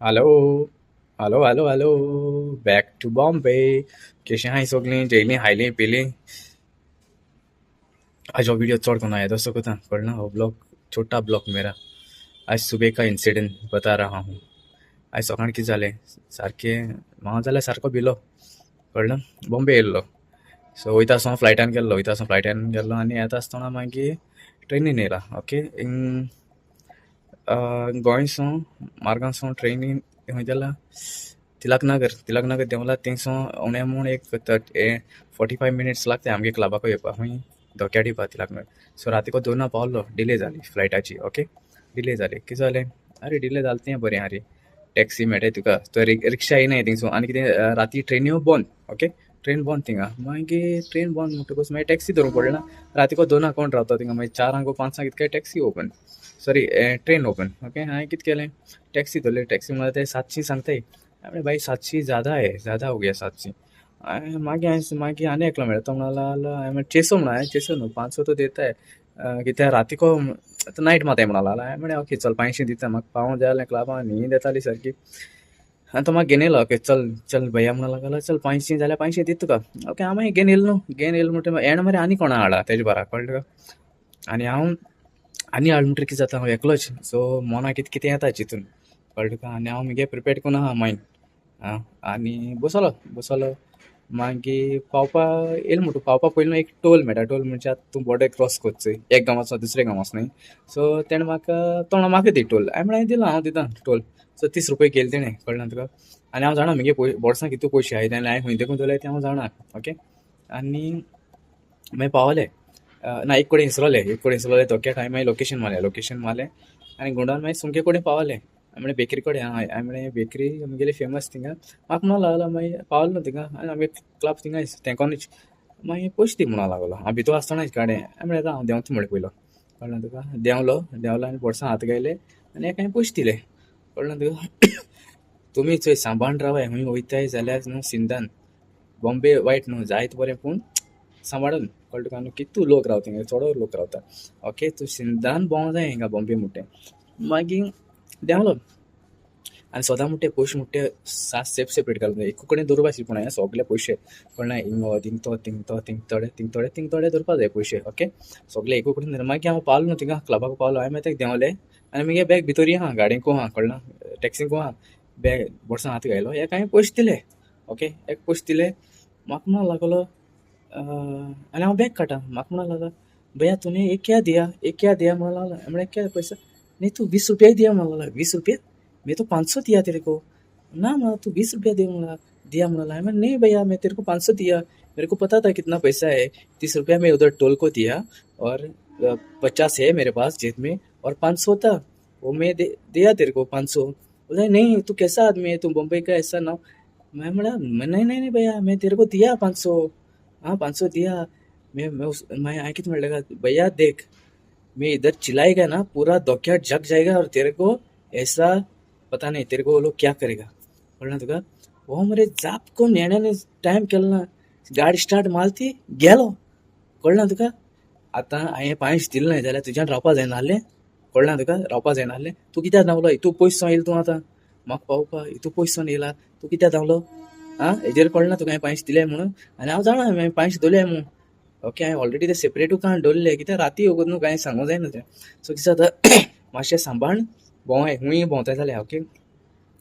Hello hello hello hello, back to Bombay. केशी आहाय सगळीं? जेयलीं, खायलीं, पिलीं? आज हो वीडियो चड कोण येदोसो कोता, कळना? हो ब्लॉग, छोटा ब्लॉग मेरा. आज सुबह का इंसिडेंट बता रहा हूँ. आयज सकाळीं कितें जालें, सारकें हांव जाल्यार सारको भिलो, कळ्ळें? बॉम्बे येयल्लो. सो वयता आसतना फ्लायटान गेल्लो, वयता आसतना फ्लायटान गेल्लो आनी येता आसतना मागीर ट्रेनीन येयला. ओके, हिंग गोंय सावन मार्गांव सावन ट्रेनीन खंय गेला? तिलकनगर. तिलकनगर देंवला. थिंगसून उणें म्हूण एक 45 मिनिट्स लागता आमगे क्लबाक येवपाक. खंय? धोक्यार येवपा तिलकनगर. सो रातीको 2 पावलो. डिले जाली फ्लायटाची. ओके, डिले जाली. कितें जालें? अरे, डिले जालें तें बरें आहा रे, टॅक्सी मेळटाय तुका. तो रिक्षा येयनाय थिंगसून. आनी कितें, राती ट्रेन्यो बंद. ओके, ट्रेन बंद थिंगा. मागीर ट्रेन बंद म्हणटकूच मागीर टॅक्सी धरूंक पडलें ना. रातीको 2 कोण रावता थिंगा? मागीर 4ांक, 5ांक कितके taxi open, sorry, train open. Okay, हांवें कितें केलें, टॅक्सी धरली. टॅक्सी म्हणल्यार ते 700 सांगताय. हांवें, भाई, 700 ज़्यादा है, ज़्यादा हो गया 700. हांवें मागीर, हांवें मागीर आनी एकलो मेळ्ळो. तो म्हणलो, हांवें म्हणलें, 600 म्हणून. हांवें 600 न्हू, 500 तो देता है, कित्याक रातीको नायट मारताय म्हणून लागलो. हांवें म्हणलें, ओके, चल, 500 दिता. म्हाका पावों जाय जाल्यार क्लबान. न्हीद येताली सारकी आनी तो म्हाका घेवन येयलो. ओके, चल चल भैया म्हणून लागलो. चल, 500 जाल्यार 500 दिता तुका. ओके, हांव मागीर घेवन येयलो न्हू. घेवन येयलो म्हणटकीर हेणें मरे आनी कोणा हाडला तेजे बारा, कळ्ळें तुका? आनी हांव आनी हाडलो म्हणटकीर कितें जाता, हांव एकलोच. सो मनाक कितें कितें येता चिंतून, कळ्ळें तुका? आनी हांव मुगे प्रिपेड करून आहा मायंड. आं, आनी बसलो बसलो. मागीर पावपा येयलो म्हणटा, पावपा पयलीं एक टोल मेळटा. टोल म्हणजे आतां तूं बॉर्डर क्रॉस करचो, एक गांवाचो दुसऱ्या गांवां न्हय. सो तेणें म्हाका, तो म्हणलो, म्हाका दी टोल. हांवें म्हणलें, दिला, हांव दिता टोल. सो 30 रुपया केले तेणें, कळ्ळें तुका? आनी हांव जाणा, मुगे बोल्सां कितू पयशे आहाय ते आनी हांवें खंय देखून दवरले ते हांव जाणा. ओके, आनी मागीर पावले ना, एक कडेन इसरोले, एक कडेन इसरोले धोक्याक. हांवें मागीर लोकेशन मारलें, लोकेशन मारलें आनी गुंडान मागीर सुमके कडेन पावले. हांवें म्हणलें, बेकरी कडेन आहा. हांवें म्हणलें, बेकरी आमगेली फेमस थिंगा. म्हाका म्हणूंक लागलो. मागीर पावलो न्हू थिंगा आनी आमगे क्लब थिंगा तेंकोनूच. मागीर पयशे दी म्हणूंक लागलो, हांव भितर आसतनाच गाडयेन. हांवें म्हणलें, हांव देंवता म्हणलें पयलो, कळ्ळें तुका? देंवलो, देंवलो आनी बोल्सां हात घायले आनी हेका हांवें पयशे दिले, कळ्ळें तुका? तुमी चोय, सांबाळून रावाय खंय वयताय जाल्यार न्हू. सिंदान बॉम्बे वायट न्हू, जायत बरें, पूण सांबाळून, कळ्ळें तुका न्हू? कितू लोक रावता हिंगा, चडो लोक रावता. ओके, तूं सिंदान भोंवो जाय हिंगा बॉम्बे मुट्टे. मागीर देंवलो आनी सदां मुट्टे पयशे मुट्टे सात सेप सेपरेट घालूंक जाय. एक कडेन दवरपा आशिल्ले, पूण हांवें सगळे पयशे, कळ्ळें, हिंगो थिंग तो थिंग तो थिंग थोडे थिंग थोडे थिंग थोडे दवरपा जाय पयशे. ओके, सगळे एक कडेन. मागीर हांव पावलो न्हू थिंगा, क्लबाक पावलो. हांवें मागीर तेका देंवले आनी मुगे बॅग भितरय आहा, गाडयेकू आहा, कळ्ळें, टॅक्सीकू आहा. बॅग बोल्सां हात घायलो, हेका हांवें पयशे दिले. ओके, एक पयशे दिले. म्हाका म्हणूंक लागलो, आनी हांव बॅग काडटा, म्हाका म्हणूंक लागलो, भैया, तूने ये क्या दिया, ये क्या दिया? म्हणूंक लागलो. हांवें म्हणलें, क्या पैसा? नहीं, तू 20 रुपया ही दिया म्हणूंक लागलो. 20 रुपया? मैं तो 500 दिया तेरे को ना. म्हणा, तू 20 रुपया दे म्हणा, दिया म्हणा. मैं, नहीं भैया, मैं तेरे को 500 दिया. मेरे को पता था कितना पैसा है. 30 रुपया मैं उधर टोल को दिया और 50 है मेरे पास जेब में और 500 था, वो मैं दे दिया तेरे को 500. बोला, नहीं, तू कैसा आदमी है, तू बम्बई का ऐसा ना. मैं बोला, मैं, नहीं नहीं नहीं भैया, मैं तेरे को दिया 500. हाँ, 500 दिया. मैं उस मैं आके तुम्हें लगा, भैया, देख, मैं इधर चिल्लाएगा ना, पूरा धोक्या जग जाएगा और तेरे को ऐसा पता नहीं तेरे को वो लोग क्या करेगा. कळ्ळें तुका? हो मरे, जाप कोण हेण्याने टायम केलो ना, गाडी स्टार्ट मारती गेलो, कळ्ळें तुका? आतां हांवें 500 दिले नाय जाल्यार तुज्यान रावपा जायना आहलें, कळ्ळें तुका? रावपा जायना आहलें. तूं कित्याक धांवलो इतू पयस सावन येयलो तूं आतां म्हाका पावपा? इतू पयस सावन येयला तूं, कित्याक धांवलो? आं, हेजेर कळना तुका हांवें 500 दिले म्हणून? आनी हांव जाणा हांवें 500 दवरले म्हणून. ओके, हांवें ऑलरेडी ते सेपरेटू काडून दवरले, कित्याक राती वगत न्हू, कांय सांगूंक जायना तें. सो कितें जाता, मातशें सांबाळून भोंवाय, खूंय भोंवताय जाल्यार. ओके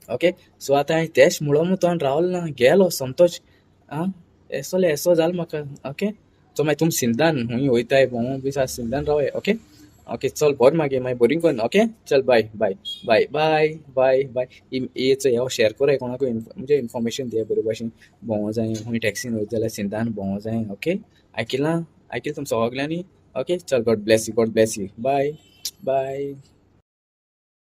ओके, सो आतां हांवें तेश म्हणलो म्हूण तो रावलो ना, गेलो सोमतोच. आं, एसो एसो जालो म्हाका. ओके, सो मागीर तुमी सिंदान खूंय वयताय भोंवूं बी, सिंदान रावाय. ओके ओके, चल, बरें, मागीर मागीर बरी करून. ओके, चल, बाय बाय बाय बाय बाय बाय. ही चोय, हो शेअर कराय कोणाकूय, म्हणजे इन्फॉर्मेशन दिया. बरे भाशेन भोंवो जाय, खूंय टॅक्सीन वयता जाल्यार सिंदान भोंवो जाय. ओके, आयकिलां? आयकिलां तुमी सगल्यांनी? ओके, चल, God bless you, God bless you. Bye bye.